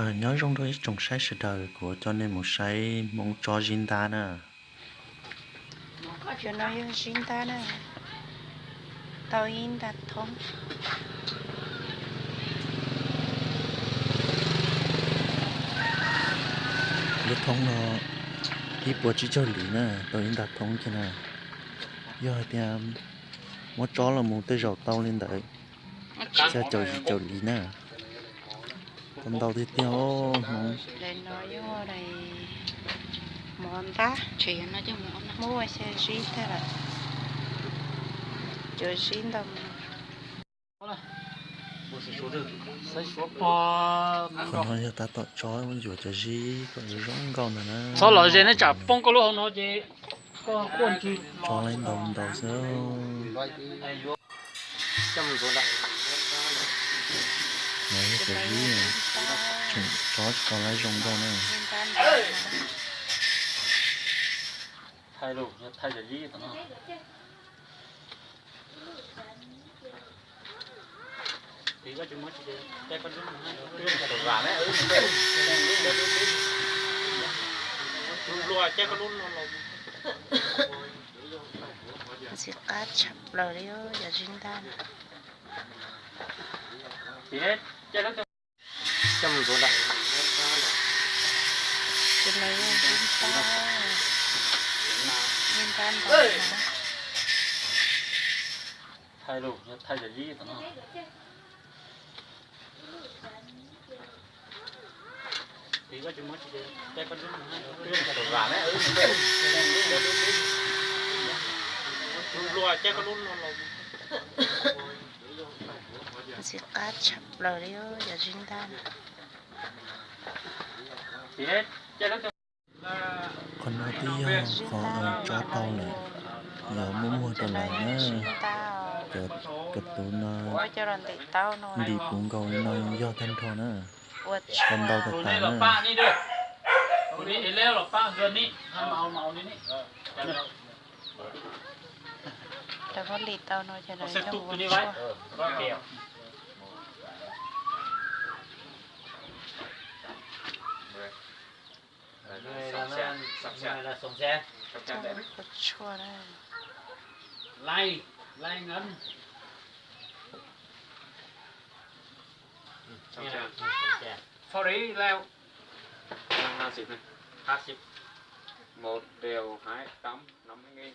Nyob zoo rau ib tsoom saib sawv daws, kuv coj nej mus saib Hmoob tsob zib ntab na. Cov no yog zib ntab na, tau ib nta thoob. Lub thoob no ib puas tsib caug li na, tau ib nta thoob kiag na. Yog hais tias muab tsob los mus tej zaum tau li ntawd xya caum yim caum li na. Tau ntau tiag tiag os Hmoob. Mov ntab, muab ua xya zib tag lawm. Cov zib ntau. Qhov no yog tab tom tsob yuav cov zib kom zoo nkauj ntag na. Txhob los ze, neb tsam poob koj lub hauv no ces koj quaj ntsis. Tsob laib ntau ntau xwb. No yog cov zib, tsob tsis tau laib zoo nkauj na. Ntxim qab tshaj plaws li yog zib ntab. Tus no yog zib ntab, zib ntab ntau. Ntxim qab tshaj plaws li yog zib ntab. Qhov no twb yog qhov tsob tau lawm, yog muaj muag rau lawm na. Cov tus no ntim puv nkaus li no yog tag nrho na. Tau ntau tas tas na. Sorry, leo. Năm năm xịt này. Hai mươi. Một đều hai tám năm mươi nghìn.